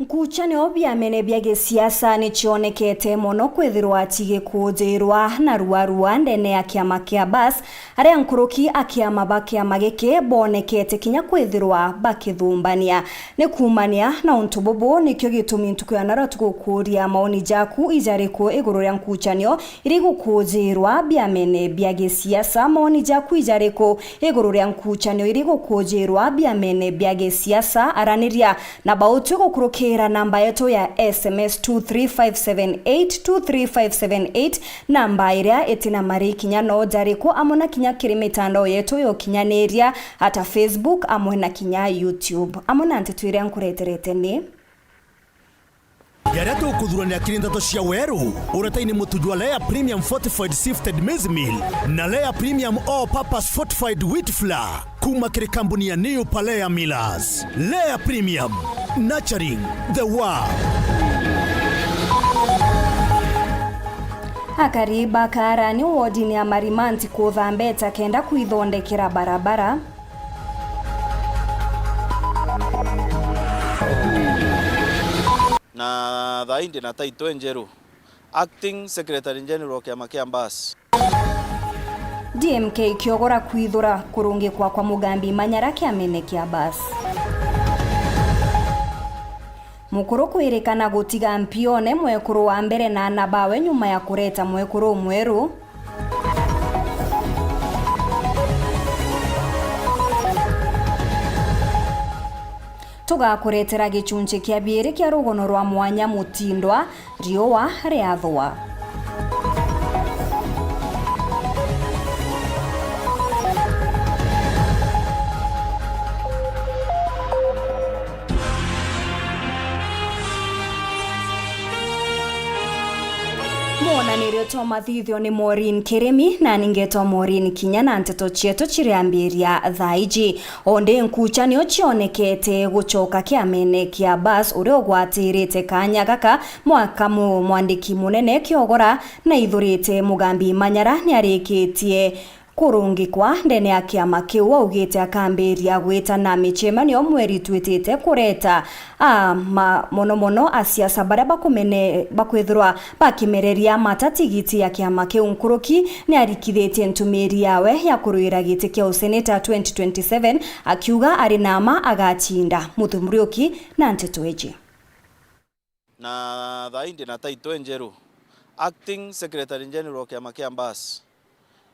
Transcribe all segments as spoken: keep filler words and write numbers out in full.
Nkuchanio biamene bia gisiasa ni cionekete mono kwithirwa cigikujirwa na ruarua ndene ya kiama kia Bas, aria nkuruki a kiama ba kiama giki bonekete kinya kwithirwa bakithumbania. Ni kuumania na untu bubu, nikio gitumi ntuku ya narua tugukuria maoni jaku ijariku iguru ria nkuchanio iri gukujirwa biamene bia gisiasa. Maoni jaku ijariku iguru ria nkuchanio iri gukujirwa biamene bia gisiasa? Araniria na bautwi gukurukira namba yetu ya S M S two three five seven eight, two three five seven eight, namba iria itina mari kinya no jariku, amwe na kinya kiri mitandao yetu ya ukinyaniria, ata Facebook amwe na kinya YouTube. Amwe na nteto iria nkureterete ni. Jaria tukuthuranira kiri nteto cia weru, uretaini mutu jwa Lea Premium Fortified Sifted Maize Meal na Lea Premium All Purpose Fortified Wheat Flour kuma kiri kambuni ya New Palea Millers. Lea Premium, nurturing the world. Akari ba Kaarani wodini ya Marimanti kuthambeta kenda kwithondekera barabara. Na thaa ii ndi na title injeru, Acting Secretary General kiama kia Mbas. D M K ikiogora kwithura kurungikwa kwa Mugambi Manyara kiamene kia Mbas. Mukuru kwirikana gutiga mpione mwekuru wa mbere na ana bawe nyuma ya kureta mwekuru umweru. Tugakuretera gicunchi kia biiri kia rugono rwa mwanya mutindwa, riua riathwa. Mwonanirio twa mathithio ni Maureen Kirimi, na ningetwa Maureen Kinya, na nteto cietu ciriambiria thaa iji. Ondi nkuchanio cionekete gucoka kiamene kia Bas, uria ugwatirite kanya gaka mwaka mu mwandiki munene Kiogora na ithurite Mugambi Manyara niarikitie kurungikwa ndene ya kiama kiu, augite akambiria gwitana micemanio mweri twitite kureta, a, ma, mono mono asiasa baria bakumene-, bakwithirwa bakimereria mata tigiti ya kiama kiu. Nkuruki niarikithitie ntumiri yawe ya kurwira giti kia useneta twenty twenty-seven, akiuga ari na mma agacinda. Muthe Muriuki na nteto iji. Na thaa ii ndi na title injeru, Acting Secretary General kiama kia Mbas,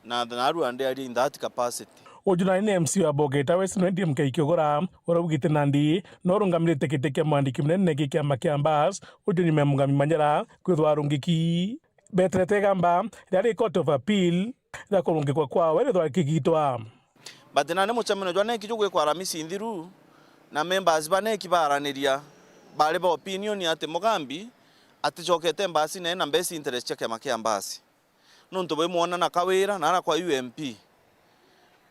na narua ndiaria in that capacity. Uju nari ni M C wa Bogeta West, nwe D M K Kiogora, uria ugite nandi no urungamirite giti kia mwandiki munene gi kiama kia Mbas, uju nyuma ya Mugambi Manyara kwithwa arungiki. Beterete igamba riria ri Court of Appeal ria kurungikwa kwawe rithwa rikigitwa. But nandi mucemanio jwa neki jugwikwa Aramisi nthiru, na members ba neki baaraniria, bari ba opinion ati Mugambi aticokete mbasi na ena best interest cia kiama kia mbasi. Nontu bwimwona na Kawira na ara kwa U M P.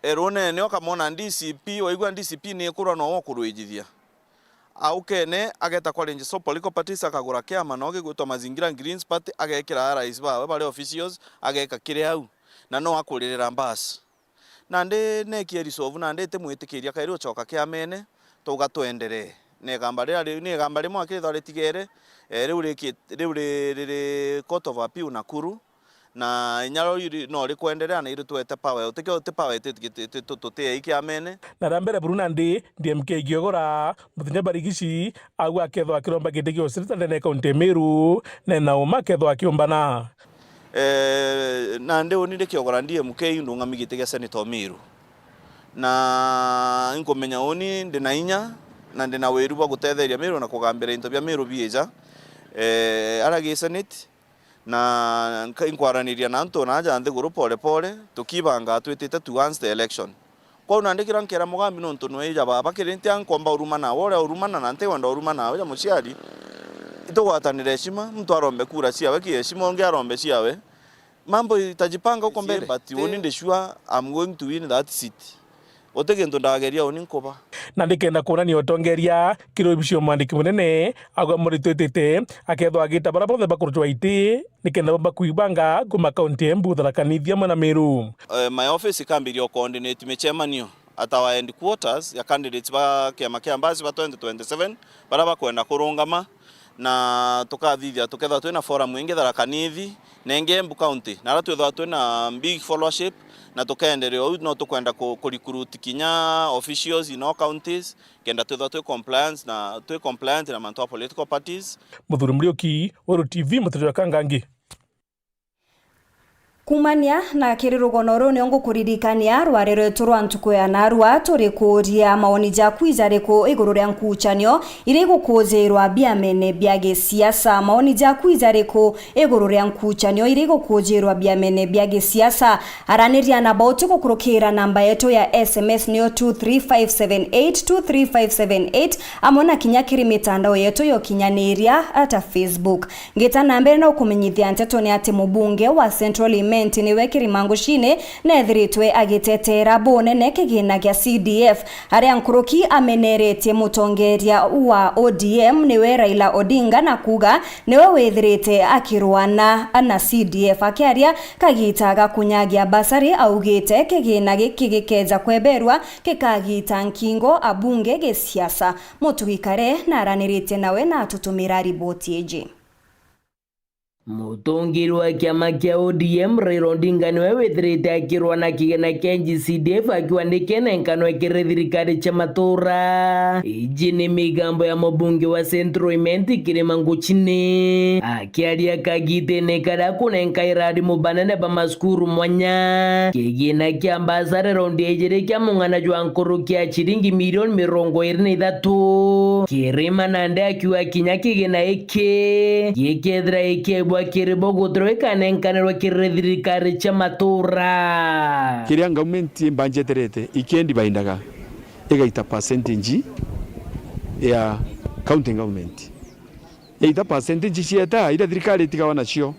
Erunene ukamwona D C P, waigua D C P ni ikurwa nowe ukurwijithia. Aukene ageta kwa Range Sopo Legal Parties, akagura kiama no gigwitwa Mazingira Greens Party, agekira arais bawe bari officials, ageka kiri au, na no akuririra mbasi. Nandi neki erisovu, nandi itimwitikiria kairi ucoka kiamene, tuga twenderee. Ni igamba riria ri-, ni igamba rimwe akithwa ritigere, eh, riu riki-, riu ri-, riri Court of Appeal Nakuru, na inya ruu iri-, no rikwenderea na iritwete power, utikio ti power iti-, iti-, iti-, tu-, tutiei kiamene. Na ria mbere buru nandi D M K Kiogora, Muthenya Barigici, agua akethwa akiromba giti gia useneta ndene ya kaunti ya Meru, na ena uma akethwa akiumbana. Eh, nandi uni ndi Kiogora D M K, ndungami giti gia seneta o Meru. Na inkumenya uni ndi na inya, na ndi na wiru bwa gutetheria Meru na kugambira into bia Meru biija, eh, ara gi senate, na nka-, inkwaraniria na antu na aja nthiguru pole pole, tukibanga twitite towards the election. Kwou nandi kiria nkera Mugambi, nontu nwe ija baba, kiri ntia nkomba uruma nawe, uria urumana na ntiwenda uruma nawe ja muciari, itugwatanire heshima, muntu arombe kura ciawe kiheshima, ungi arombe ciawe. Mambo itajipanga huko mbele, but uni ndi sure I'm going to win that seat. Uti gintu ndageria uni nkuba. Na ndikenda kuonania utongeria kiri obici ya mwandiki munene, agwa muritwitite, akethwa agita bara bonthe bakurutwa iti, nikenda bomba kwibanga kuma kaunti ya Embu, Tharaka Nithi amwe na Meru. Eh, my office ikambiria o coordinate micemanio. at our headquarters ya candidates ba kiama kia Mbasi ba twenty twenty-seven, baria bakwenda kurungama, na tukathithia tukethirwa twina forum ingi Tharaka Nithi, na ingi Embu County, na aria twithirwa twina big followership, na tukenderea uu, no tukwenda ku, ku recruit kinya officials in all counties, kenda twithirwa twi compliance na, twi compliant na mantu a political parties. Muthuri Muriuki, Weru T V, Muturia Kangangi. Kumania na kiri rugono ruu, nio ngukuririkania rwari rwetu rwa ntuku ya narua, turi kuuria maoni jaku ijariku iguru ria nkuchanio iria igukujirwa biamene bia gisiasa. Maoni jaku ijariku iguru ria nkuchanio iria igukujirwa biamene bia gisiasa? Araniria na bauti gukurukira namba yetu ya S M S niyo two three five seven eight, two three five seven eight, amwe na kinya kiri mitandao yetu ya ukinyaniria ta Facebook. Ngita na mbere na ukumenyithia nteto ni ati mubunge wa Central Imenti niwe kiri mangucini neethiritwe agitetera bunene kigina gia C D F, aria nkuruki ameneretie mutongeria wa O D M niwe Raila Odinga na kuuga niwe withirite akirwana na C D F. Akiaria kagita ga kunyagia basari, augite kigina giki gikeja kweberwa gikagita nkingo abunge gisiasa. Mutugi Kare naranirite nawe na atutumira riboti iji. Mutongeri wa kiama kia O D M, Raila Odinga, niwe withirite akirwa na kigina kia N G C D F akiuga nikenenkanwe kiri thirikari cia matura. Iji ni migambo ya mubunge wa Central Imenti kiri mangucini. Akiaria kagitene karia akunenka irarimu banene ba masukuru mwanya, kigina kia mbasari raundi ya ijiri kia mung'ana jwa nkuruki ya ciringi milioni mirongo iri na ithatu. Kirima nandi akiuga kinya kigina iki gikethira ikiebwa kiri bo gutirwa ikanenkanirwa kiri thirikari cia matura. Kiria government imbanjeterete, ikendi baindaga igaita percentage ya county government. Yaita percentage cieta, iria thirikari itigawa nacio,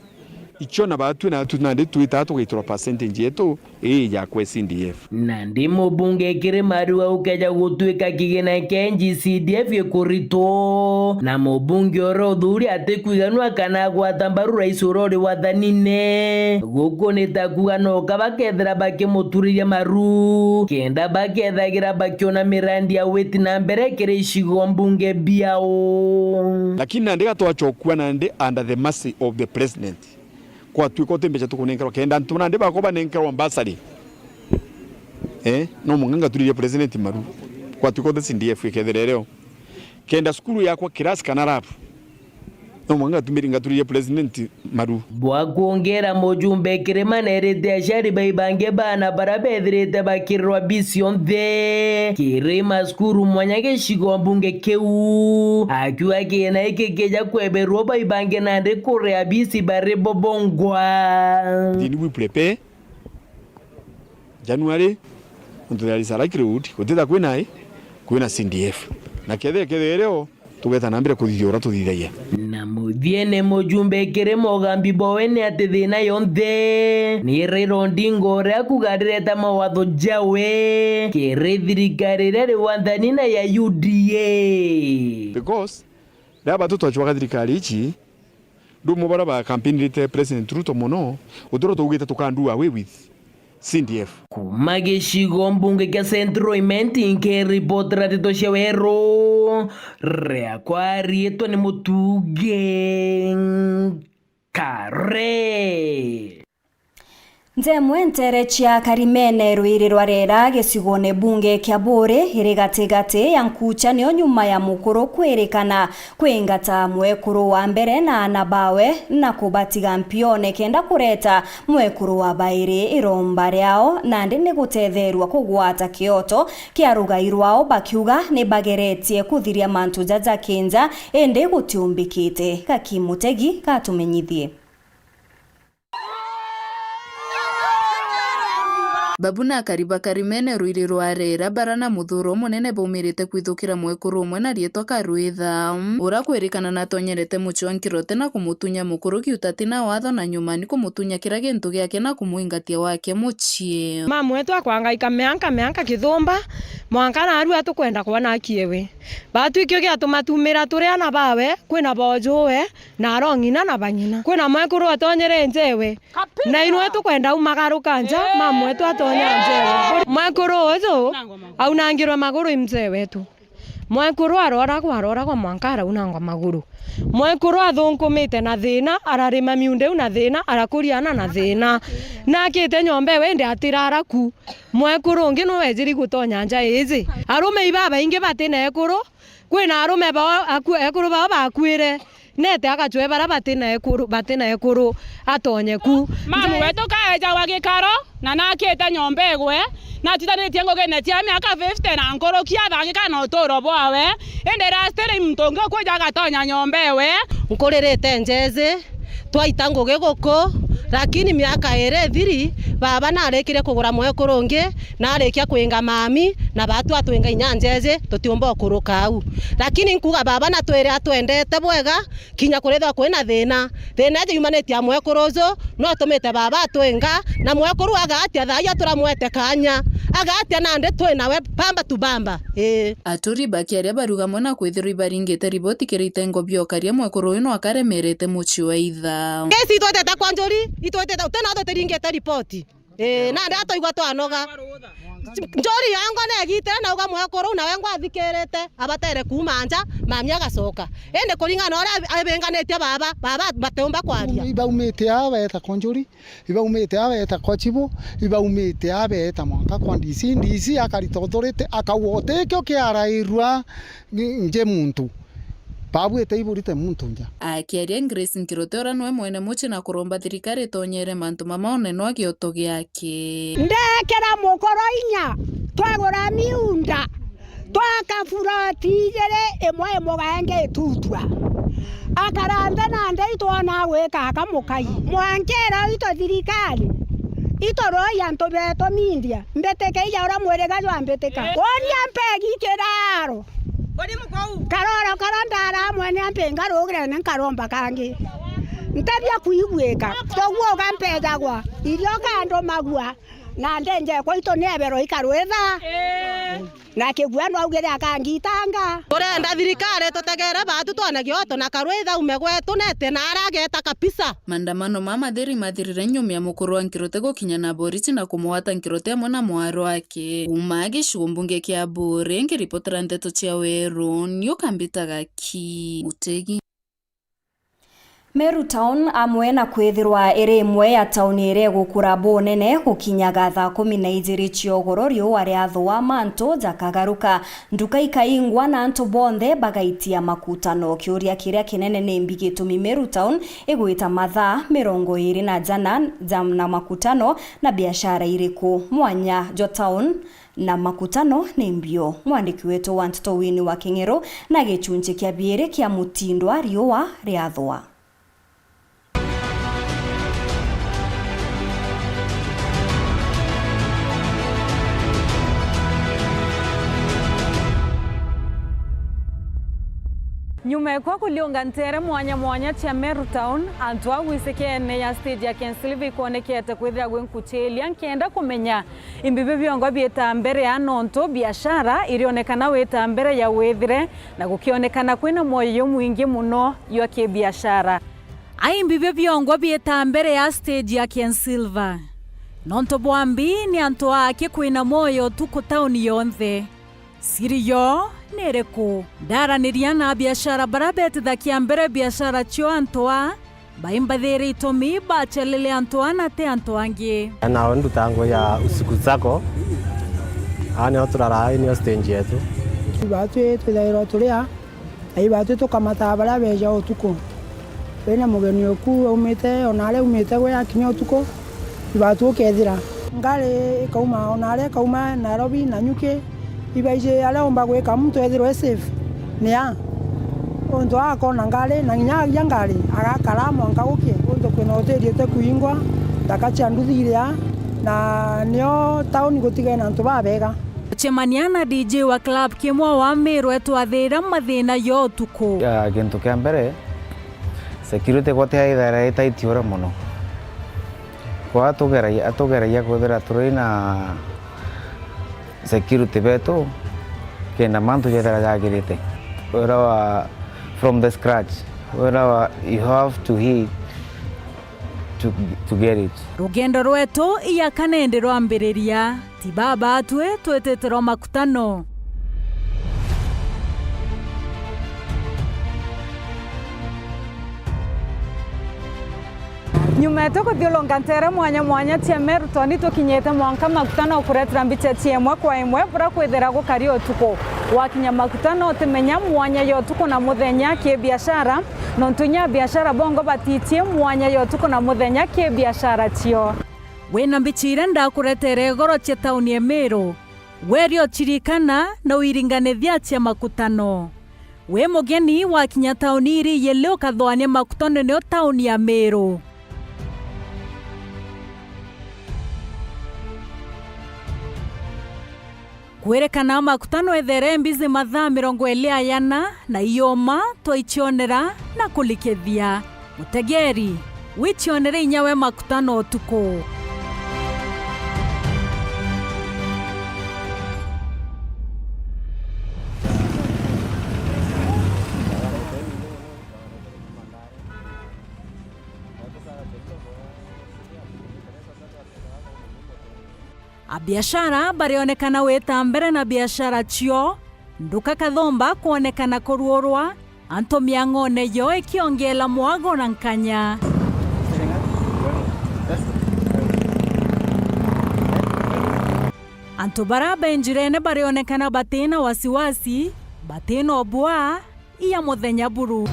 icio na batwi na atu nandi twitaa tugaitirwa percentage yetu ii ya kwe C D F. Nandi mubunge kiri Marua ukeja gutuika kigina kia N G C D F gikuritwo, na mubunge uria uthuri atikwiganua kana agwata mbaru rais uria uri wathanine. Guku ni ta kuuga no kaba kethira bakimuturiria maru, kenda bakethagira bakiona mirandi ya witi na mbere kiri icigo mbunge biao. Lakini nandi gatwachokua nandi under the mercy of the president. Kwatuika uti mbeca tukunenkerwa, kenda antu nandi bakwa banenkerwa mbasari. Eh, no mwanka ngaturirie president maru. Kwatuika uti C D F ikethira irio. Kenda cukuru yakwa kirasi kana rabu, no mwanka ngatumiri-, ngaturirie president maru. Bwa kwongera, mujumbe Kirima nerite aciari baibange baana baria bethirite bakirirwa bisi onthe kiri macukuru mwanya gicigo mbunge kiu, akiuga kigina giki kija kweberwa baibange nandi kuria bisi bari bo bongwa. Then we prepare January, untu there is a likelihood gutitha kwina i, kwina C D F. Na kethira, kethira irio, tugeta na mbere kuthithia uria tuthithagia. Na muthiene, mujumbe kiri mogambi bowe ni ati thina yonthe ni Raila Odinga uria kuga arireta mawatho jawe kiri thirikari iria iri wathani na ya U D A. Because riria batu twachwaga thirikari ici, Ndumu baria ba campaignirite President Ruto mono, gutirwa twaugite tuka do away with C D F. Kuma gicigo mbunge kia Central Imenti, nkiripotera ndeto cia weru, riakwa riitwa ni Mutugi Kare. Nthemwe nteere cia Karimene, rwiri rwa Rera, gicigone bunge kia Buuri, iri gatigati ya nkuchanio nyuma ya mukuru kwirikana kwingata mwekuru wa mbere na aana bawe na kubatiga mpione kenda kureta mwekuru wa bairi iromba riao, nandi ni gutetherua kugwata kioto kia rugai rwao, bakiuga ni bageretie kuthiria mantu jaja kinja, indi gutiumbikite. Gaki Mutegi gatumenyithie. Babu na akari ba Karimene, rwiri rwa Rera, bara na muthuro munene baumirite kwithukira mwekuru umwe na riitwa Karwitha, ura kwirikana natonyerete mucii wa Nkirote na kumutunya mukuru kiuta ti na watho, na nyuma ni kumutunya kira gintu giake na kumwingatia wake mucii. Mamu wetu akwangaika mianka, mianka Kithumba, Mwanka naarua tukwenda kwona akiewe. Baatwikio giatuma tumira turi ana bawe, kwina boojuwe, na arong'ina na bang'ina. Kwina mwekuru atonyere njewe, na inwe tukwenda umagaruka nja, mamu wetu atonya njewe. Mwekuru uju aunangirwe maguru i mzee wetu. Mwekuru aroragwa, aroragwa mwanka araunangwa maguru. Mwekuru athunkumite na thina, ararima miunda iu na thina, arakuria ana na thina. Na akite nyomba ewe indi atirara ku. Mwekuru ungi niwe wejiri gutonya nja iji. Arume ibabaingi batina ekuru, kwina arume bao aku-, ekuru bao bakuire. Nete agacwe bara batina ekuru, batina ekuru atonye ku. Mamu wetu kaejagwa gikaro, na nakite nyomba igwe, natitanitie ngugine cia miaka fifty na nkuruki athangika na uturo bwawe, indi rastiri muntu ungi ukwija agatonya nyomba iwe. Nkuririte njeji, twaita ngugi guku, lakini miaka iri ithiri, baba narikirie kugura mwekuru ungi, narikia kwinga mami, na batu atwinga inya njeji, tutiumba ukuruka au. Lakini nkuga baba natwire atwendete bwega, kinya kurithwa kwina thina. Thina iji yumanitie a mwekuru uju, no utumite baba atwinga, na mwekuru agatia thaai turamwete kanya. Agatia nandi twi nawe bamba tu bamba. Ii. Aturi bakiaria bariuga amwe na kwithirwa ibaringite riboti kiri itengo bia ukaria, mwekuru uyu no akaremerete mucii wa itha. Kesi itwitite kwa njuri, itwitite, utina tutiringite riboti. Ii, nandi atwaigua twanoga. Njuri yongwa negitire nauga mwekuru nawe ngwathikirite, abatere kuuma nja, mami agacoka. Indi kuringana na uria abinganitie baba, baba batiumba kwaria. Ibaumite aa beeta kwa njuri, ibaumite aa beeta kwa chibu, ibaumite aa beeta mwanka kwa D C, D C akarita authority, akauga utikio kiarairua nje muntu. Babuite iburite muntu nja. Akiaria, Grace Nkirote uria niwe mwene mucii na kuromba thirikari itonyere mantu mama one no gioto giake. Ndekera mukoro inya, twagura miunda, twaka furoti ijiri, imwe imugae ngi Itutwa. Akaranthe nandi itwona gwika akamukai. Mwankira itu thirikari, ituroi antu betu mindia, mbitike ija uria mwiriga jwa mbitika. Wonia mpegi kiraro. Karoro kara ndara mwene ampi nkarugirene nkaromba kangi. Ntebia kwiguika. Toguo ugampejagwa. Irio kandumagua. Na ndenje kwaitu ni ebero ikarwitha. Na kigua no augire akangitanga. Turenda thirikari tutegere batu twone gioto na karwitha ume gwetu nete na arageta kabisa. Maandamano ma mathiri mathirire nyuma ya mukuru wa Nkirote gukinya na borichi na kumugwata Nkirote amwe na mwari wake. Kuuma gicigo mbunge kia Buuri, ngiripotera ndeto cia Weru, ni ukambitaga ki Mutegi. Meru Town amwe na kwithirwa iri imwe ya tauni iria igukura bunene, gukinyaga thaa kumi na ijiri cia ugoro riua riathua, mantu jakagaruka. Nduka ikaingwa na antu bonthe bagaitia makutano. Kiuria kiria kinene nimbi gitumi Meru Town igwita mathaa mirongo iri na jana ja, na makutano na biashara iriku? Mwanya jwa town na makutano ni mbio. Mwandiki wetu wa nteto Winnie wa King'ero na gichunchi kia biiri kia mutindwa riua riathua. Nyuma ya kwa kuliunga ntere mwanya mwanya cia Meru Town, antu a gwisikene ya stage ya Ken Sylvie ikwonekete kwithira gwi nkuchiria nkenda kumenya imbibio biongwa biita mbere ya nontu biashara irionekana wita mbere ya withire na gukionekana kwina mwoyo jumwingi muno jwa kibiashara. Ai imbibio biongwa biita mbere ya stage ya Ken Silver. Nontu bwa mbi ni antu aake kwina mwoyo utuku tauni yonthe. Siri yo ni iriku? Ndaraniria na abiashara baria betithagia mbere biashara cio antu aa, baimbathire itumi bachelele antu aa na ti antu angi. Nao nduta nguo ya usiku sako, aa nio turaraa, ii nio stage yetu. Batwi twithairwa turia, na ibatwi tukamataa baria beja utuku. Wina mugeni uku aumite, ona aria aumite gwe akinya utuku, ibatu ukethira. Ngari ikauma, ona aria ikauma Nairobi, Nanyuki, ibaiji aria umba gwika muntu ethirwe e safe. Ni a? Untu akona ngari, na nginya agia ngari, agakara mwanka gukie, untu kwina hoteli ite kuingwa, nthaka cia nduthi iria, na nio tauni gutigae na antu babega. Gucemania na D J wa club kimwe wa Meru etwathira mathina ya utuku. Ah, gintu kia mbere, security gwe ti aithaira itaiti uria mono. Kwa atugeragia, atugeragia kwithira turi na Security betu kenda mantu jethira jagirite. Wira wa from the scratch, wira wa you have to hit to, to get it. Rugendo rwetu iyakana indi rwambiriria, ti baba atwi twitite rwa makutano. Nyuma yetu kuthiurunka nteere mwanya mwanya cia Meru Town, tukinyite mwanka makutano kuretera mbicha cia imwe kwa imwe buria kwithira gukari utuku. Wakinya makutano, utimenya mwanya ya utuku na muthenya ki biashara, nontu inya biashara bongo batitie mwanya ya utuku na muthenya ki biashara cio. Wina mbicha iria ndakuretere igoro cia tauni ya Meru, weria ucirikana na uiringanithia cia makutano. Wi mugeni wakinya tauni iri iyili ukathoania makutano nio tauni ya Meru. Kwirikana makutano ethere mbizi mathaa mirongo iri ayana na iuma twaicionera na kulikithia. Mutegeri, wicionere inya we makutano utuku. Abiashara barionekana wita mbere na biashara cio, nduka kathomba kwonekana kuruurwa, antu miang'one yo ikiongela mwago na nkanya. Antu bara be njirene barionekana batina wasiwasi, batina ubua, iya muthenya buru.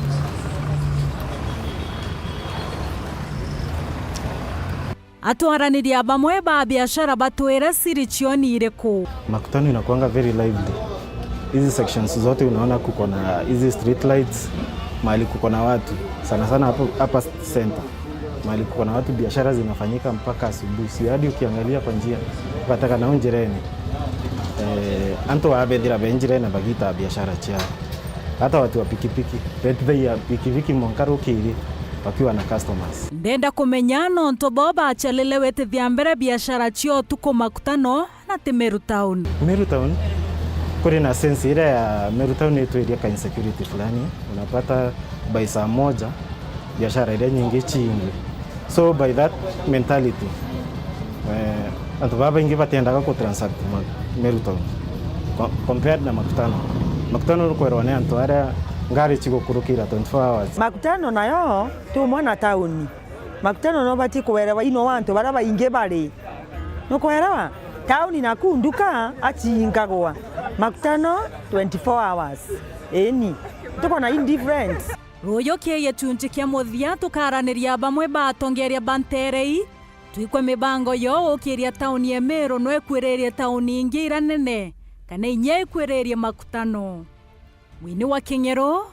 Atwaraniria bamwe ba biashara batwire siri cio ni iriku? Makutano inakuanga very lively. Hizi sections zote unaona kuko na hizi street lights, mahali kuko na watu. Sana sana hapo, hapa center. Mahali kuko na watu, biashara zinafanyika mpaka asubuhi. Si hadi ukiangalia kwa njia, ukataka na njirene. Eh, antu abethira be njirene bagita biashara ciao. Hata watu wa pikipiki, betithia pikipiki mwanka rukiri wakiwa na customers. Ndenda kumenya nontu bo bachalile witithia mbere biashara cio utuku makutano na ti Meru Town. Meru Town, kuri na sense iria ya Meru Town itwiria ka insecurity fulani. Unapata by saa moja, biashara iria nyingi ciingwe. So by that mentality, eh, antu baba baingi batiendaga ku transact ma-, Meru Town co-, compared na Makutano. Makutano nukwerwa ni antu aria ngari cigukurukira twenty-four hours. Makutano nayo ti umwe na tauni. Makutano no bati kuerewa ino wa antu baria baingi bari. Nukuerewa? Tauni naku nduka acingagwa. Makutano twenty-four hours. Eni. Tuko na indifference. Ruyu ki gicunchi kia muthia tukaraniria bamwe ba atongeria ba nteere ii, twikwe mibango yo gukiria tauni ya Meru no ikwiririe tauni ingi iria nene, kana inya ikwiririe Makutano. Wini wa King'ero,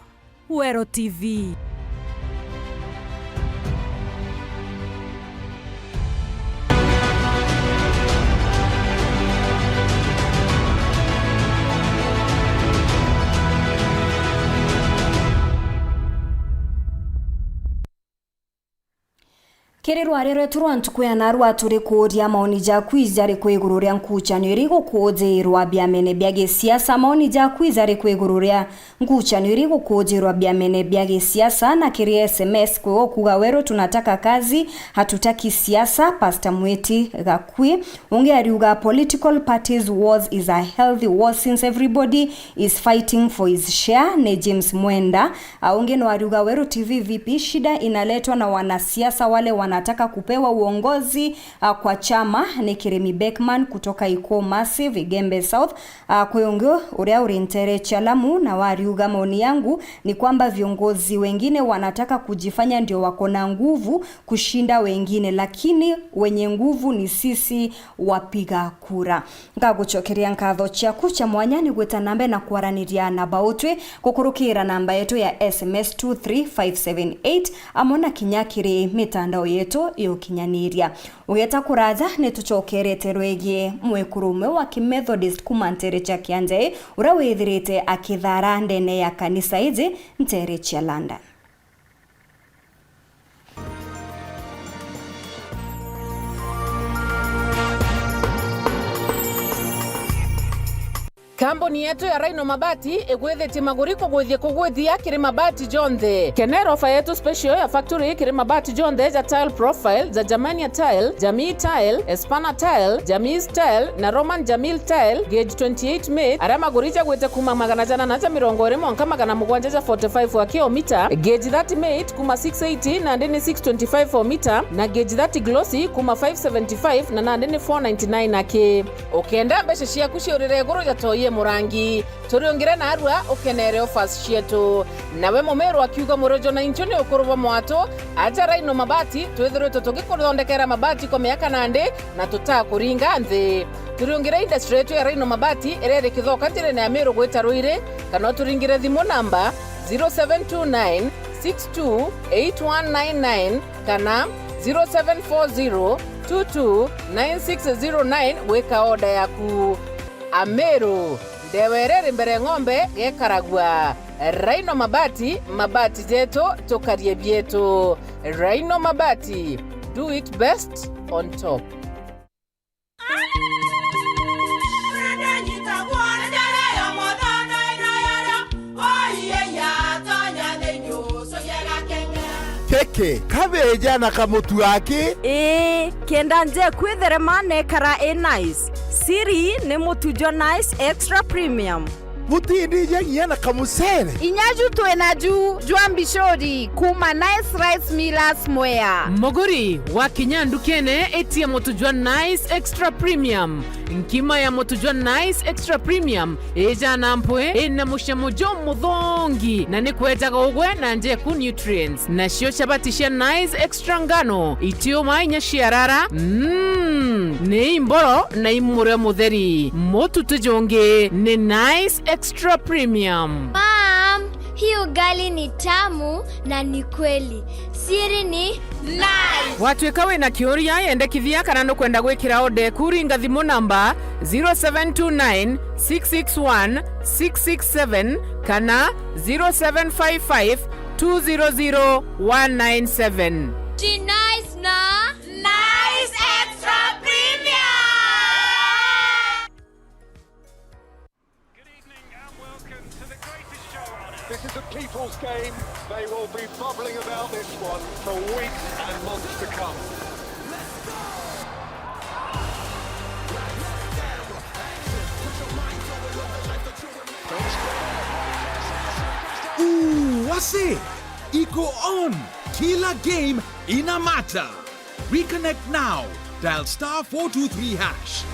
Wero T V. Kiri rwaria rwetu rwa ntuku ya narua, turi kuuria maoni jaku jari ku iguru ria nkuchanio iri gukuujirwa biamene bia gisiasa. Maoni jaku jari ku iguru ria nkuchanio iri gukuujirwa biamene bia gisiasa, na kiri S M S kwi ukuuga, Weru tunataka kazi, hatutaki siasa. Pastor Mwiti Gakui. Ungi ariuga, political parties wars is a healthy war since everybody is fighting for his share, ni James Mwenda. A, ungi no ariuga, Weru T V V P, shida inaletwa na wanasiasa wale wanataka kupewa uongozi, a, kwa chama, ni Kirimi Beckman kutoka Ikuu Massive, Igembe South. A, kwi ungi uria uri nteere cia Lamu, na wariuga, maoni yangu ni kwamba viongozi wengine wanataka kujifanya ndio wako na nguvu kushinda wengine, lakini wenye nguvu ni sisi wapiga kura. Ngagucokeria nkatho ciaku cia mwanya ni gwita na mbere na kwaraniria na bautwi gukurukira namba yetu ya S M S two three five seven eight, amwe na kinya kiri mitandao yetu ya ukinyaniria. Ugeta kuraja, ni tucokerete rwegii mwekuru umwe wa Kimethodist kuma nteere cia Kianjai, uria withirite akithara ndene ya kanisa iji nteere cia London. Kambuni yetu ya Rhino Mabati igwithitie maguri kugwithia kugwithia kiri mabati jonthe. Kenera ofa yetu special ya factory kiri mabati jonthe ja tile profile, ja Germania tile, Jamii tile, Espana tile, Jamii tile na Roman Jamil tile, gauge twenty-eight mate, aria maguri jagwite kuma magana jana na ja mirongo iri mwanka magana mugwanja ja forty-five wa kilomita, gauge thirty mate kuma six eighty nandi ni six twenty-five o mita, na gauge thirty glossy kuma five seventy-five na nandi ni four ninety-nine aki. Ukenda mbeca ciaku ciurire iguru ja toi e murangi, turiungire narua ukenere offers cietu. Nawe mumiru akiuga murujuna inchu ni ukuru bwa mwatu, aja Rhino Mabati, twithiritwe tugikuthondekera mabati kwa miaka nandi na tutakuringa nthi. Turiungire industry yetu ya Rhino Mabati iria iri Kithoka njirene ya Miru gwita Ruiri, kana uturingire thimu namba zero seven two nine six two eight one nine nine kana zero seven four zero two two nine six zero nine gwika order yaku. Ameru, ndewa iria iri mbere ng'ombe gekaragua. Rhino Mabati, mabati jetu, tukarie bietu. Rhino Mabati, do it best on top. Keke, kabeja na kamutu aki. Ii, kenda nje kwitherema nekara i nice. Siri ni mutu jwa Nice Extra Premium. Butindija nginya na kamucere. Inya ju twina ju jwa mbicuri kuma Nice Rice Millers Mwea. Muguri, wakinya ndukene, itia mutu jwa Nice Extra Premium. Nkima ya mutu jwa Nice Extra Premium ijana mpwi, ina mucamo jumuthongi, na ni kwejaga ugwe na njeku nutrients. Nacio chabati cia Nice Extra ngano, itiuma inya ciarara, mm, ni imboro na imurio mutheri. Mutu ti jungi, ni Nice Extra Premium. Mom, hii ugali ni tamu na ni kweli. Siri ni Nice. Watuika wina kiuria, yendekithia kana nukwenda gwikira order eku, ringa thimu namba zero seven two nine six six one six six seven kana zero seven five five two zero zero one nine seven. Ji Nice na Nice Extra Premium. Good evening and welcome to the greatest show on earth. This is a people's game. They will be bubbling about this one for weeks and months to come. Ooh, what's it? Iko on. Kila game ina matter. Reconnect now. Dial star four two three hash.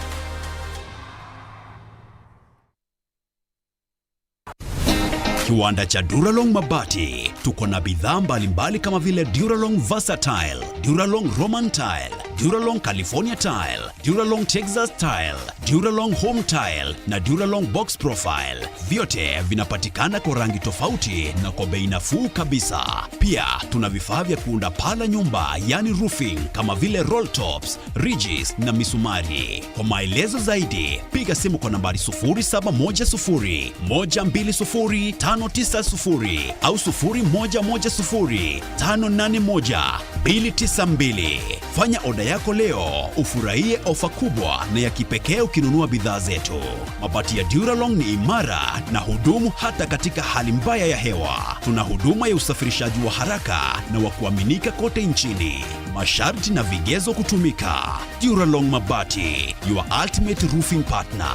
Kiwanda cha Duralong Mabati. Tuko na bidhaa mbalimbali kama vile Duralong Versatile, Duralong Roman Tile, Duralong California Tile, Duralong Texas Tile, Duralong Home Tile na Duralong Box Profile. Vyote vinapatikana kwa rangi tofauti na kwa bei nafuu kabisa. Pia tuna vifaa vya kuunda paa la nyumba, yani roofing, kama vile roll tops, ridges na misumari. Kwa maelezo zaidi, piga simu kwa nambari sufuri saba moja sufuri, moja mbili sufuri, tano tisa sufuri au sufuri moja moja sufuri, tano nane moja, mbili tisa mbili. Fanya oda yako leo, ufurahie ofa kubwa na ya kipekee ukinunua bidhaa zetu. Mabati ya Duralong ni imara na hudumu hata katika hali mbaya ya hewa. Tuna huduma ya usafirishaji wa haraka na wa kuaminika kote nchini. Masharti na vigezo kutumika. Duralong Mabati, your ultimate roofing partner.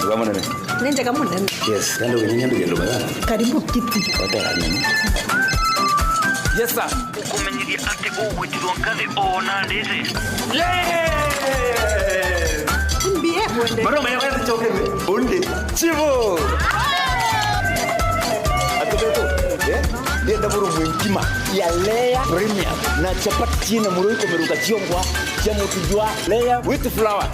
Wega munene. Ni njega munene. Yes, ndio ni ndio ndio bana. Karibu kiti. Wata nini? Yes, sir. Ukumenyeria ati ugwitirwo nkathi ona ndisi. Mbie kwende. Maro maya wezi choke onde. Chivo. Atubeto. Eh? Ndienda buru mwenkima ya layer premium na chapati china muroi kumeruka chiongwa cha mutu jwa layer with flour.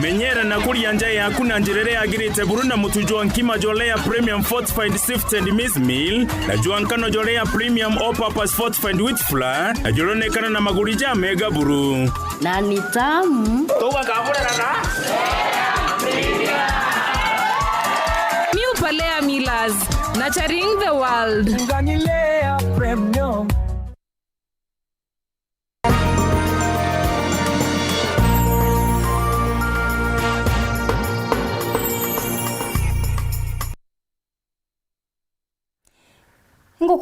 Menyera na kuria nja yaku na njira iria yagirite buru na mutu jwa nkima jwa layer premium fortified sifted maize meal na jwa nkano jwa layer premium all purpose fortified wheat flour na juronekana na maguri ja mega buru. Na ni tamu. Tugakaburana na New Palea Millers, nurturing the world. Ngani layer premium.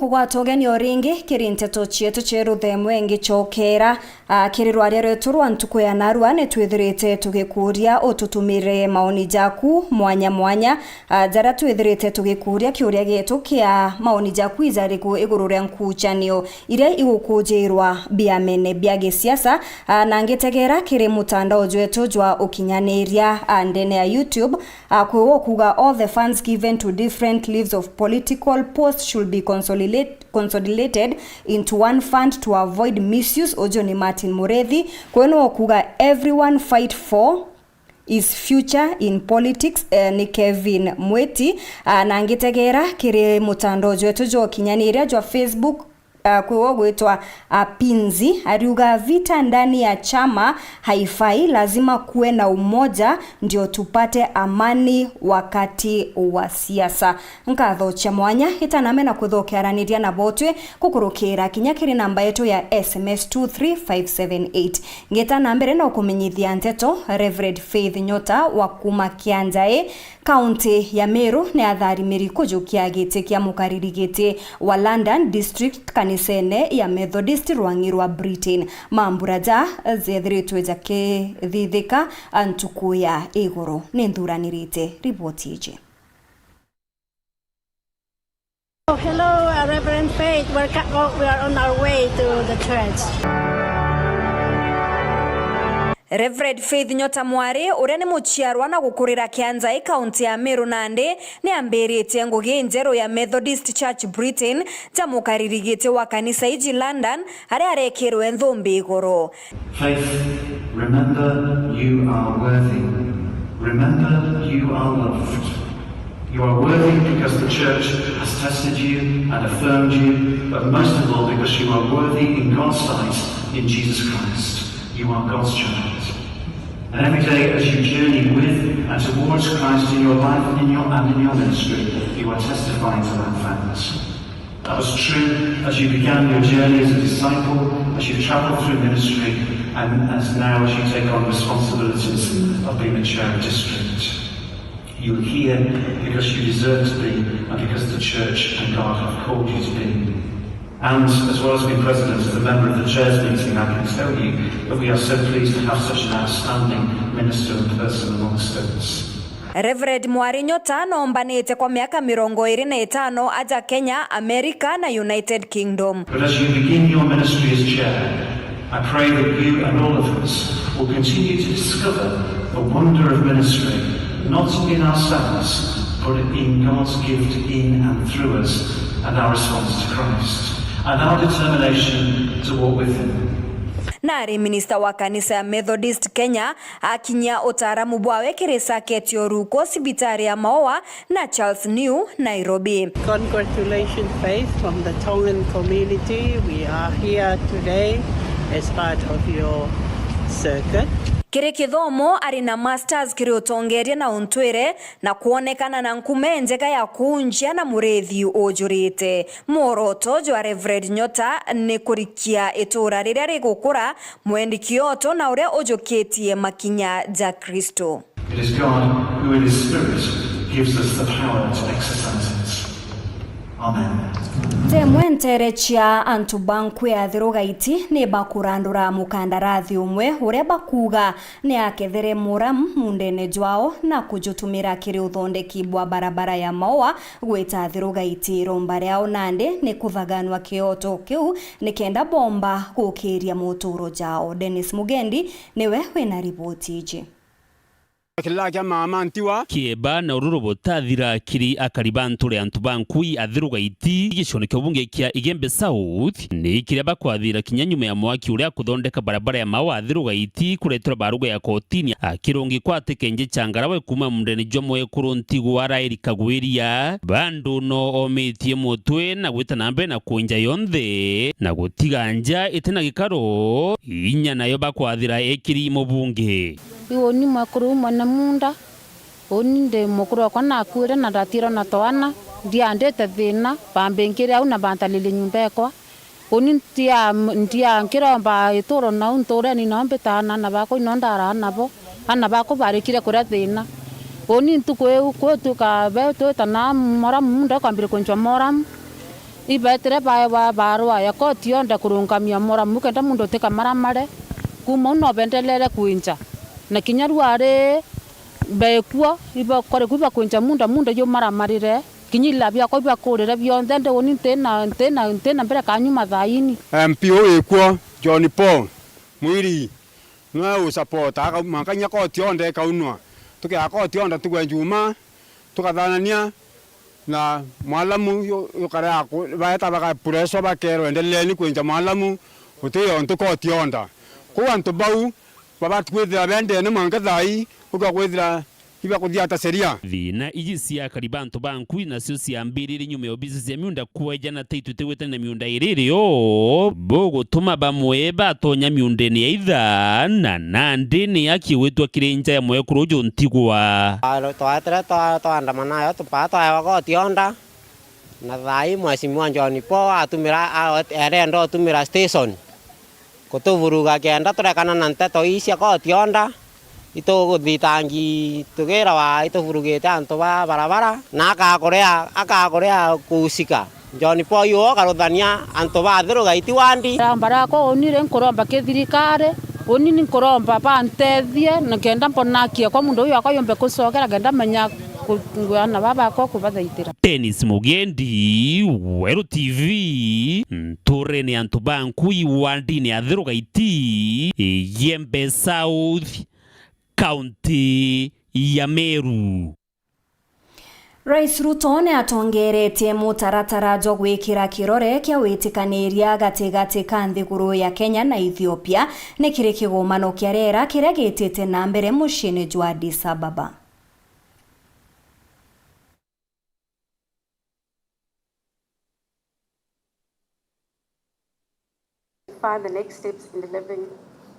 Kugwata ugeni o ringi kiri nteto cietu cia ruthemwe ngicokera, a, kiri rwaria rwetu rwa ntuku ya narua, ni twithirite tugikuuria ututumire maoni jaku mwanya mwanya, a, jaria twithirite tugikuuria kiuria gietu kia maoni jaku ijariku iguru ria nkucanio iria igukujirwa biamene bia gisiasa, a, na ngitegera kiri mutandao jwetu jwa ukinyaniria, a, ndene ya YouTube, a, kwi wo kuuga, "All the funds given to different leaves of political posts should be consolidate-, consolidated into one fund to avoid misuse." Uju ni Martin Murethi. Kwi no kuuga, "Everyone fight for his future in politics," eh, ni Kevin Mwiti. Ah, na ngitegera kiri mutandao jwetu jwa ukinyaniria jwa Facebook, ah, kwi wo gwitwa Apinzi, ariuga, "Vita ndani ya chama haifai, lazima kuwe na umoja ndio tupate amani wakati wa siasa." Nkatho cia mwanya itanambe na kuthokearaniria na botwi kukurukira kinya kiri namba yetu ya S M S two three five seven eight. Ngita na mbere na ukumenyithia nteto, Reverend Faith Nyota wa kuma Kianjae, kaunti ya Meru, ni atharimiri kujukia giti kia mukariri giti wa London District kanisene ya Methodist rwang'i rwa Britain. Mambura ja jethiritwe jakithithika ntuku ya iguru. Ni nthuranirite riboti iji. Oh, hello, uh, Reverend Faith. We're ca-, oh, we are on our way to the church. Reverend Faith Nyota Mwari, uria ni muciarwa na gukurira Kianjai, kaunti ya Meru nandi, ni ambiritie ngugi njeru ya Methodist Church Britain, ja mukariri giti wa kanisa iji London, aria arekirwe nthumbi iguru. Faith, remember you are worthy. Remember you are loved. You are worthy because the church has tested you and affirmed you, but most of all because you are worthy in God's sight in Jesus Christ. You are God's child. And every day as you journey with and towards Christ in your life, in your, and in your ministry, you are testifying to that fact. That was true as you began your journey as a disciple, as you travelled through ministry, and as now as you take on responsibilities of being a chair of district. You are here because you deserve to be and because the church and God have called you to be. And as well as being president, as a member of the chairs meeting, I can tell you that we are so pleased to have such an outstanding minister and person amongst us. Reverend Mwari Nyota noombanite kwa miaka mirongo iri na itano aja Kenya, America na United Kingdom. But as you begin your ministry as chair, I pray that you and all of us will continue to discover the wonder of ministry, not in ourselves, but in God's gift in and through us and our response to Christ, and our determination to walk with Him. Nari minista wa kanisa ya Methodist Kenya akinyia utaaramu bwawe kiri saketi ya uruko cibitari ya Maua na Charles New, Nairobi. Congratulations, Faith, from the Tongan community. We are here today as part of your circuit. Kiri kithomo, ari na masters kiri utongeria na untwire na kwonekana na nkume njega ya kuunjia na murithi ujurite. Mworoto jwa Reverend Nyota ni kurikia itura riria rigukura mwendi kioto na uria ujukitie makinya ja Kristo. It is God who in His Spirit gives us the power to exercise it. Amen. Temwe ntere cia antu ba nkwi ya Thiru Gaiti ni bakurandura mukandarathi umwe uria bakuuga ni akethere muramu muundene jwao na kujutumira kiri uthondeki bwa barabara ya Maua gwita Thiru Gaiti. Iromba riao nandi ni kuthaganua kioto kiu nikenda bomba gukiria muturo jao. Dennis Mugendi niwe wina riboti iji. Kilala kia mama ntiwa. Kieba na ururu butathira kiri akari ba nture antu ba nkui Athiru Gaiti, gicione kia ubunge kia Igembe South, ni kiria bakwathira kinya nyuma ya mwaki uria kuthondeka barabara ya Maua Athiru Gaiti kuretera baruga ya kotini, akirungi kwate kenje cha ngarawe kuma mundene jwa mwekuru ntigu wa Raeli Kagwiria. Bandu no omitie mutwe na gwita na mbere na kunja yonthe na gutiga nja itina gikaro, inya nayo bakwathira ekiri mubunge. Riu uni mwekuru umwe ni munda, uni ndi mukuru okwa nakuire na ndatiirwe na twana, ndiandite thiina, bambingire au na bantaririe nyumba ekwa. Uni ntia, ntia nkiromba ituro nau ntureni nao mbitaa na aana bakwa ino ndaraa nabo, aana bakwa barikire kuria thiina. Uni ntuku iu gwituika be twita na moramu, munda ukambiria kunjwa moramu. Ibeetire baewa barua ya court order kurungamia muramu kenda muntu utikamaramare. Kuuma u no beendelere kwinja. Na kinya riu ari beekuo, ibakore ku ibakwinja munda, munda jumaramarire. Kinya ila biakwa ibakurire bionthe, ndi uni ntina, ntina, ntina mbere ka nyuma thaini. M P uu wikuo, John Paul Mwiri, niwe u support, aka-, mwanka kinya court order ikaunwa. Tukia court order ntuku ya Njumaa, tukathanania na mwalamu yu-, yukare aku-, baeta bakapureswa, bakerwa, "Endeleeni kwinja mwalamu, guti untu court order." Kwou antu bau babati kwithira bendene mwanka thaai, uka kwithira ibakuthia ata sheria. Thiina iji cia akari ba antu ba Nkui nacio ciambiririe nyuma ya obisi cia miunda kweja na taitu itigwitania na miunda iri irio, bugutuma bamwe batonya miundene ya itha na nandi ni aki gwitwa kiri nja ya mwekuru uju ntigwa. Twa-, twetire twa-, twaandamana nayo, tupaa twaewa court order, na thaai Mheshimiwa John Paul atumira, a-, erenda utumira station kutuvuruga kenda turekana na nteto ii cia court order, ituguthitangi tugira wa ituvurugite antu ba barabara, na akakuria, akakuria kuusika. John Paul uu ukaruthania antu ba Athiru Gaiti wandi. Ramba riakwa uni ri nkuromba ki thirikari, uni ni nkuromba bantethie, na kenda mbona haki yakwa muntu uyu akwa yumbe kucokera, kenda menya ku-, ngwana baba akwa kubathaitira. Dennis Mugendi, Weru T V, nturene antu ba Nkui wandine ya Athiru Gaiti, Igembe South, kaunti ya Meru. Rais Ruto ni atongeretie mutaratara jwa gwikira kirore kia witikaniria gatigati ka nthiguru ya Kenya na Ethiopia, ni kiri kigomano kia riera kiria gitite na mbere muciini jwa Addis Ababa. Find the next steps in delivering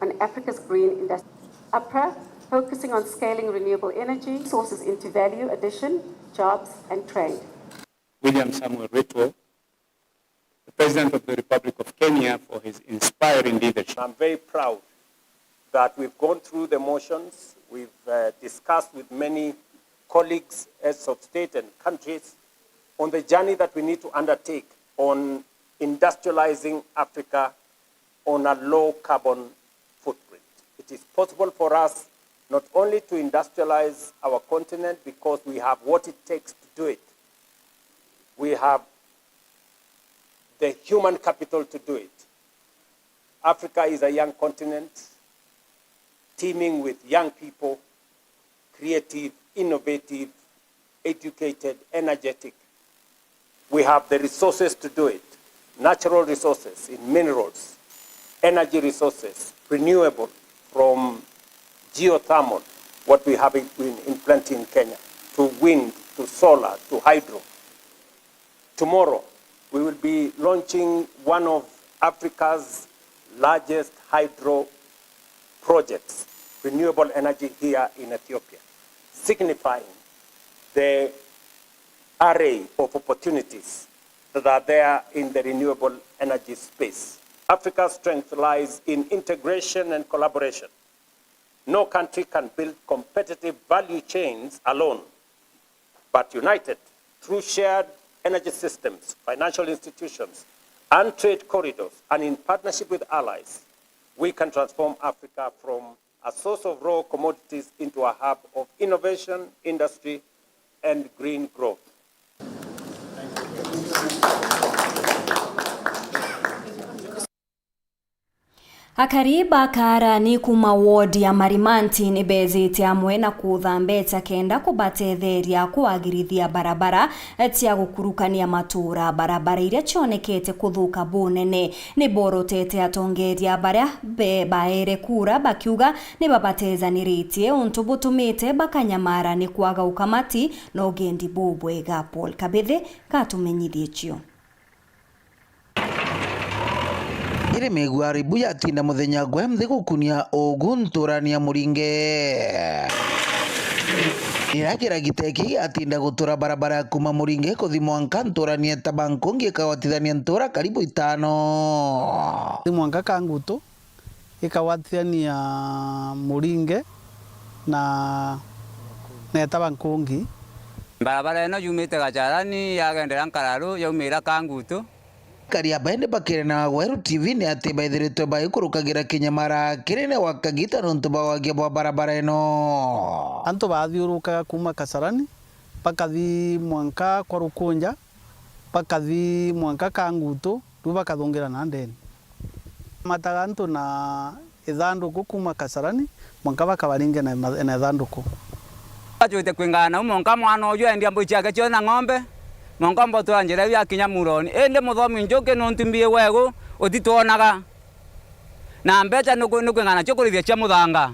on Africa's green industry. APRA, focusing on scaling renewable energy sources into value addition, jobs and trade. William Samuel Ruto, the President of the Republic of Kenya, for his inspiring leadership. I'm very proud that we've gone through the motions, we've, uh, discussed with many colleagues, heads of state and countries, on the journey that we need to undertake on industrializing Africa on a low carbon footprint. It is possible for us not only to industrialize our continent because we have what it takes to do it, we have the human capital to do it. Africa is a young continent, teeming with young people, creative, innovative, educated, energetic. We have the resources to do it. Natural resources in minerals, energy resources, renewable, from geothermal, what we have in, in plenty in Kenya, to wind, to solar, to hydro. Tomorrow, we will be launching one of Africa's largest hydro projects, renewable energy here in Ethiopia, signifying the array of opportunities that are there in the renewable energy space. Africa's strength lies in integration and collaboration. No country can build competitive value chains alone, but united through shared energy systems, financial institutions, and trade corridors, and in partnership with allies, we can transform Africa from a source of raw commodities into a hub of innovation, industry, and green growth. Akari ba Kaarani kuuma ward ya Marimanti ni beejite amwe na kuutha mbeecha kenda kubateetheria kwagirithia barabara cia gukurukania matuura. Barabara iria cionekete kuthuuka bunene. Ni boorotete atongeeria baria be-, baere kuura bakiuga ni babateejaniritie untu butumite bakanyamaara ni kwaga ukamati na ugendi bubwega. Paul Kabithi gatumenyithie cio. Iri migwari bu yatinda muthenya gwe nthi gukunia ugu nturani ya Muringe. Ira kiragita iki yatinda gutura barabara ya kuuma Muringe kuthi mwanka nturani ya Tabankungi ikagwatithania ntura karibu itano. Kuthi mwanka Kangutu ikagwatithania Muringe na, na Tabankungi. Barabara ino yumite Gacharani yagendera Nkararu yaumira Kangutu. Karia baindi bakirana na Weru T V ni ati baithiritwe baikurukagira kinyamara kinene gwa kagita nontu bwa wagia bwa barabara ino. Antu bathiurukaga kuuma Kasarani, bakathi mwanka kwa Rukunja, bakathi mwanka Kangutu, riu bakathungira na ndeni. Mataga antu na ithanduku kuuma Kasarani, mwanka bakabaringe na ma-, na ithanduku. Bajwite kwingana nau, mwanka mwana uju endia mbui ciake cionthe na ng'ombe, mwanka mbotura njira iu yakinya Muroni. Indi muthomi Njuki nuntu mbiigwa igu, utitwonaga. Na mbeca nuku-, nukwingana nacio kurithia cia muthanga.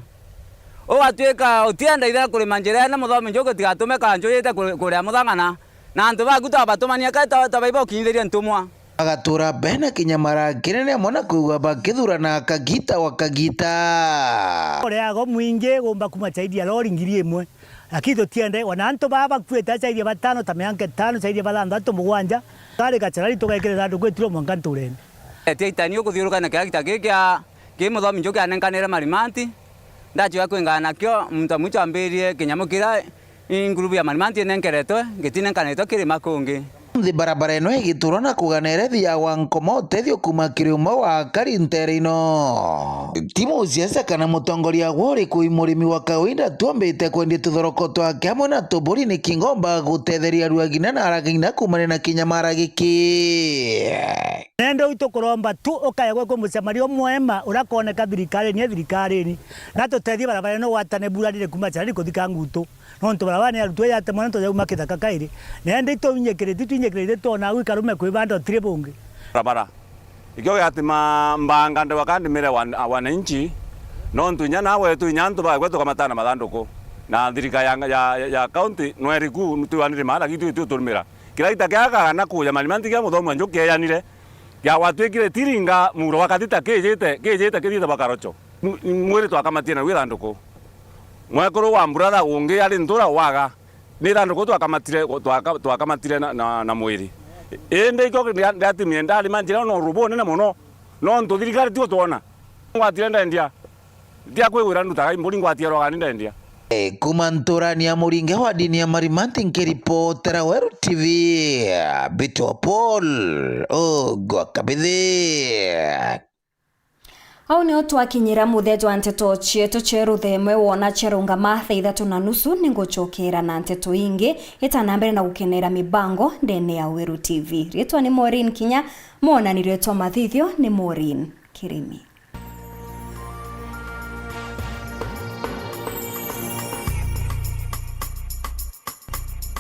Ugatwika utienda ithe kurima njira ene, muthomi Njuki tigatume kanjuyite kuri-, kuria muthanga na, na antu baku twabatumania kai ta, ta baiba ukinyithirie ntumwa. Bagatuura bena kinyamara kinene mono kwigua bakithurana kagita gwa kagita. Ureago mwingi gumba kuma chaidia lori ngiri imwe. Lakini tutiende, ona antu baa bakuite chaidia batano, ta mianka itano, chaidia bathanthatu, mugwanja. Kari gacarari tugekire thanduku itiro mwanka nturene. Etia itani ukuthiuruka na kagita giki kia, ki muthomi Njuki anenkanire marimanti. Ndachia kwingana nakio, muntu amwe twambirie kinyamu kiria I ngurubu ya Manimanti inenkeretwe, gitinenkanitwe kirima kungi. Nthi barabara ino igiturwa na kugana irethi ya gwa nkoma utethio kuuma kiri umwe wa akari ntere ino. Ti musiasa kana mutongoria gwa uriku, i murimi wa kawaida tu ombite kwendia tuthoroko twake amwe na tuburi, niki ngomba gutetheria ruagina na aragina kuumania na kinyamara giki. Nende u tukuromba tu ukaegwe kwi mucemari umwema uria kwoneka thirikarini e thirikarini, na tutethie barabara ino gwatane burarire kuuma Charari kuthi Kangutu. Nontu barabara ni arutwo yatemwa nontu yauma kithaka kairi. Na indi itwinyikirite, itwinyikirite twona au ikarume kwibanda utiri bungi. Barabara. Ikio giatima mbanga ndewa kandimire wan-, wananchi, nontu inya nawe tu inya antu bagwe tukamatana mathanduku. Na thirika ya, ya, ya county nweriku twiwanire maana gitu itu turumira. Kira gita kiaga na kuja Manimanti kia muthomi wa Njuki eyanire, ya gwatwikire tiringa muro wa kathita kijite, kijite kithiite bwa karocho. Mu-, mwiri twakamatie na gwi thanduku. Mwekuru wa brother ungi ari ntura waga, ni thanduku twakamatire, twaka-, twakamatire na, na, na mwiri. Indi ikio ndia-, ndiatimie ndarima njira na urubu bunene mono, nontu thirikari tio twona. Ngwatire ndendia. Ndia kwigwira ndutaga imburi ngwatia rwagani ndendia. E, kuma nturani ya Muringe wa dini ya Marimanti, nkiripotera Weru T V, Bito Paul Ogwa Kabithi. Au nio twakinyira muthia jwa nteto cietu cia ruthemwe wona ciarungama thaa ithatu na nusu, ningucokera na nteto ingi itana mbere na gukenera mibango ndene ya Weru T V. Riitwa ni Maureen Kinya, mwonani riitwa mathithio ni Maureen Kirimi.